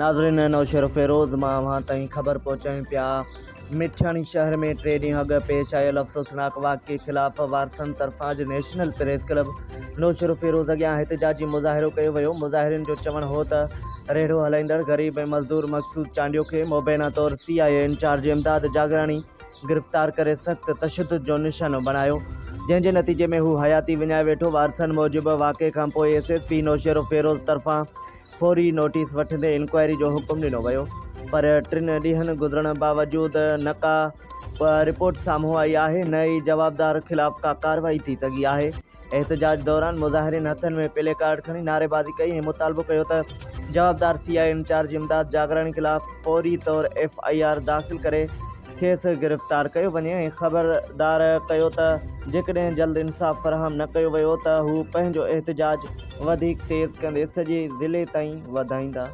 ناظرين نوشهروفيروز مان اوهان تائين خبر پهچايون پيا مٺياڻي شهر ۾ ٽي ڏينهن اڳ پيش آيل افسوسناڪ واقعي خلاف وارثن طرفان اڄ نيشنل پريس ڪلب نوشهروفيروز اڳيان احتجاجي مظاهرو ڪيو ويو. مظاهرين جو چوڻ هو ته ريڙهو هلائيندڙ غريب ۽ مزدور مقصود چانڊيو کي مبينا طور C I A incharge Imdad Jagrani گرفتار ڪري سخت تشدد جو نشانو بڻايو جنهن جي نتيجي ۾ هو حياتي وڃائي ويٺو. وارثن موجب واقعي کانپوء ايس ايس پي نوشهروفيروز طرفان فوري نوٽيس وٺندي انڪوائري جو حڪم ڏنو ويو پر ٽن ڏينهن گذرڻ باوجود نه ڪا رپورٽ سامهون آئي آهي نه ئي جوابدار خلاف ڪا ڪارروائي ٿي سگهي آهي. احتجاج دوران مظاهرين هٿن ۾ پلي ڪارڊ کڻي نعريبازي ڪئي ۽ مطالبو ڪيو ته جوابدار C I incharge Imdad Jagrani خلاف فوري طور ايف I R داخل ڪري کيس گرفتار ڪيو وڃي ۽ خبردار ڪيو ته جيڪڏهن جلد انصاف فراهم نه ڪيو ويو ته هو پنهنجو احتجاج وڌيڪ تيز ڪندي سڄي ضلعي تائين وڌائيندا.